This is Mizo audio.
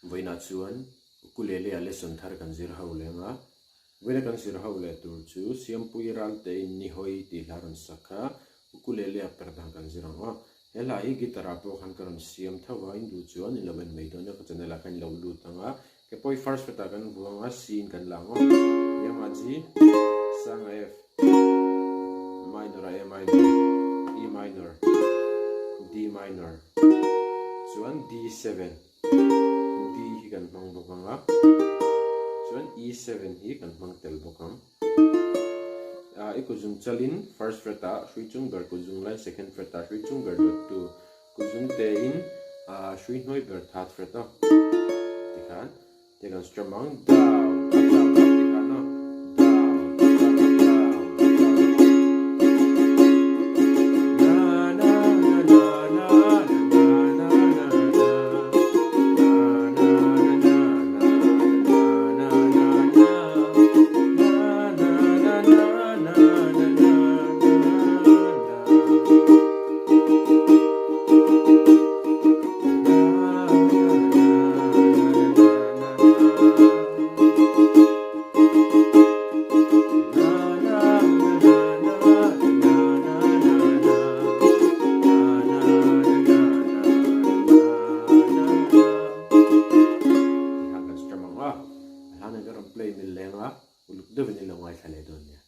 Vawiinah chuan ukulele ah lesson thar kan zir ho leng a, vawiina kan zir ho leh tur chu Siampui Raltein Nihawi tih hla rawn sak kha ukulele ah per dan kan zir ang aw. He hla hi guitar ah pawh khan ka rawn siam tho a, in duh chuan in lo en mai dawn a, ka channel ah khan in lo lut ang a, ke pawh hi first fret ah kan vuang a, C in kan la ang aw. Hniamah G, Sangah F, minor ah A minor, E minor, D minor, chuan D7. D hi kan hmang bawk ang a, chuan E7 hi kan hmang tel bawk ang. Ah, i kuzung chalin first fret ah hrui chung ber kuzung lai second fret ah hrui chung ber dawt tu kuzung te in ah hrui hnuai ber third fret aw tikhan te kan strum ang down up down up tikhan aw down up down up down up down up na na na na na na na na Tikhan kan strum ang a, a hlan in ka rawn play mil leng a, uluk deuhin i lo ngaithla leh dawn nia.